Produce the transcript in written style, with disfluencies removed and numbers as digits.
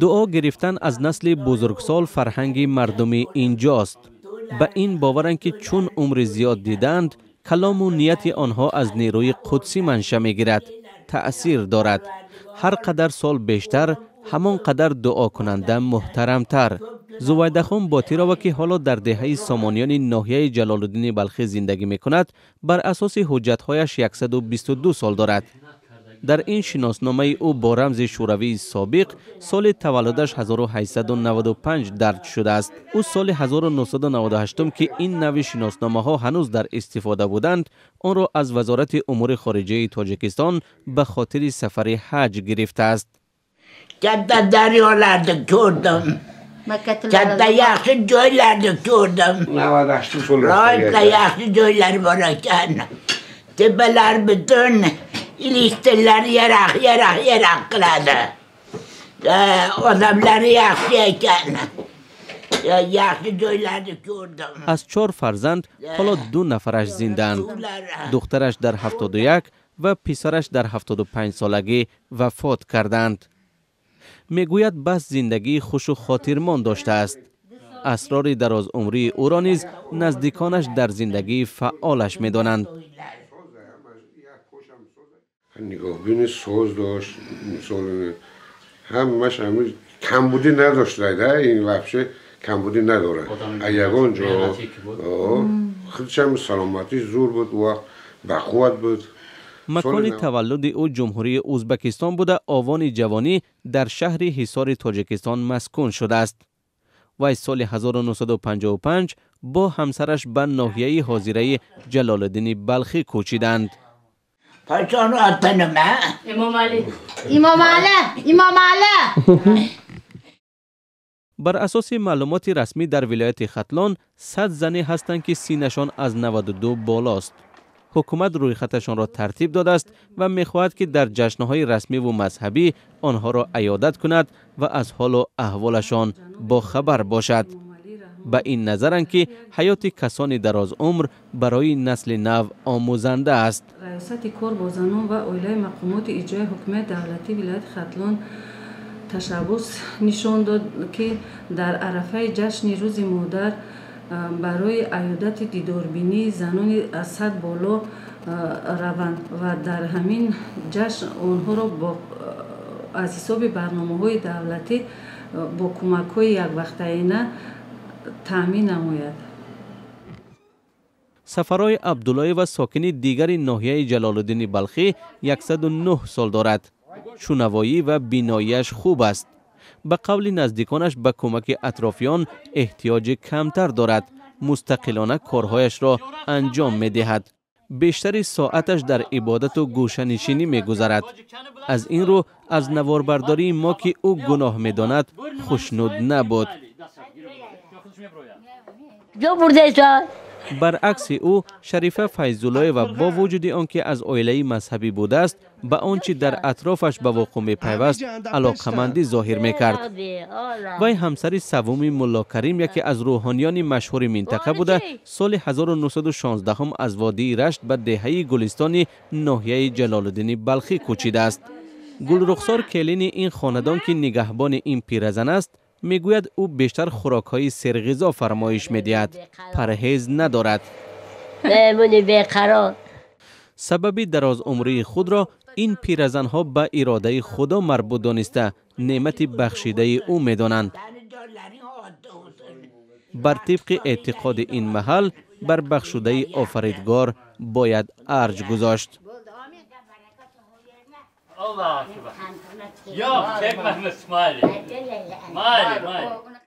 Дуо гирифтан аз насли бузургсол фарҳанги мардуми инҷост. Ба ин боваранд, ки чун умри зиёд дидаанд, калому нияти онҳо аз нерӯи қудсӣ манша мегирад, таъсир дорад. Ҳар қадар сол бештар, ҳамон қадар дуокунанда муҳтарамтар. Зувайдахон Ботирова, ки ҳоло дар деҳаи Сомониёни ноҳияи Ҷалолуддини Балхӣ зиндагӣ мекунад, бар асоси ҳуҷҷатҳояш 122 сол дорад. Дар ин шиносномаи ӯ бо рамзи шӯравии собиқ соли таваллудаш 1895 дарҷ шудааст. Ӯ соли 1998, ки ин навъи шиносномаҳо ҳанӯз дар истифода буданд, онро аз Вазорати умури хориҷаи Тоҷикистон ба хотири сафари ҳаҷ гирифтааст. Katta daryolarni ko'rdim. Katta yaxshi joylarni ko'rdim. Ro'yobda yaxshi joylar bor ekan. Tepalar butun ilishtirlar yaraq yaraq yaraq qiladi. Odamlari yaxshi ekan. Yaxshi joylarni ko'rdim. Аз чор фарзанд ҳоло ду нафараш зиндаанд. Духтараш дар 71 ва писараш дар 75 солагӣ вафот кардаанд. Мегӯяд, бас зиндагии хушу хотирмон доштааст. Асрори дарозумрии ӯро низ наздиконаш дар зиндагии фаъолаш медонанд. Нигоҳбини соз дошт, мисол, ҳамаш камбудӣ надошт, ин вообще камбудӣ надорад. Ягон ҷо худшам саломатӣ зур буд, вақт бақувват буд. Макони таваллуди ӯ Ҷумҳурии Ӯзбекистон буда, овони ҷавонӣ дар шаҳри Ҳисори Тоҷикистон маскун шудааст. Вай соли 1955 бо ҳамсараш ба ноҳияи ҳозираи Ҷалолиддини Балхӣ кӯчиданд. Qachon ota nima? Эмомалӣ. Имомалӣ, Имомалӣ. Бар асоси маълумоти расмӣ, дар вилояти Хатлон 100 зане ҳастанд, ки синнашон аз 92 болост. Ҳукумат рӯйхаташонро тартиб додааст ва мехоҳад, ки дар ҷашнҳои расмиву мазҳабӣ онҳоро аёдат кунад ва аз ҳолу аҳволашон бохабар бошад. Ба ин назаранд, ки ҳаёти касони дарозумр барои насли нав омӯзанда аст. Раёсати кор бо занон ва оилаи мақомоти иҷрои ҳукумати давлатии вилояти Хатлон ташаббус нишон дод, ки дар арафаи ҷашни Рӯзи модар барои аёдати дидорбинии занони аз 100 боло раванд ва дар ҳамин ҷашн онҳоро аз ҳисоби барномаҳои давлатӣ бо кӯмакҳои яквақтаина таъмин намояд. Сафарои Абдуллоева, сокини дигари ноҳияи Ҷалолуддини Балхӣ, 109 сол дорад. Шунавоӣ ва биноияш хуб аст. Ба қавли наздиконаш, ба кӯмаки атрофиён эҳтиёҷи камтар дорад, мустақилона корҳояшро анҷом медиҳад. Бештари соаташ дар ибодату гӯшанишинӣ мегузарад. Аз ин рӯ аз наворбардории мо, ки ӯ гуноҳ медонад, хушнуд набуд. Баръакси ӯ, Шарифа Файзуллоева бо вуҷуди он ки аз оилаи мазҳабӣ будааст, ба он чи дар атрофаш ба вуқӯъ мепайваст, алоқамандӣ зоҳир мекард. Вай ҳамсари саввуми Мулло Карим, яке аз рӯҳониёни машҳури минтақа буда, соли 1916 аз водии Рашт ба деҳаи Гулистони ноҳияи Ҷалолуддини Балхӣ кӯчидааст. Гулрухсор, келини ин хонадон, ки нигаҳбони ин пиразан аст, мегӯяд, ӯ бештар хӯрокҳои серғизо фармоиш медиҳад, парҳез надорад. Сабаби дарозумрии худро ин пиразанҳо ба иродаи Худо марбут дониста, неъмати бахшидаи ӯ медонанд. Бар тибқи эътиқоди ин маҳал, бар бахшудаи Офаридгор бояд арҷ гузошт. Allahu Ekber. Yok, çekmem İsmail'i. Mali, mali.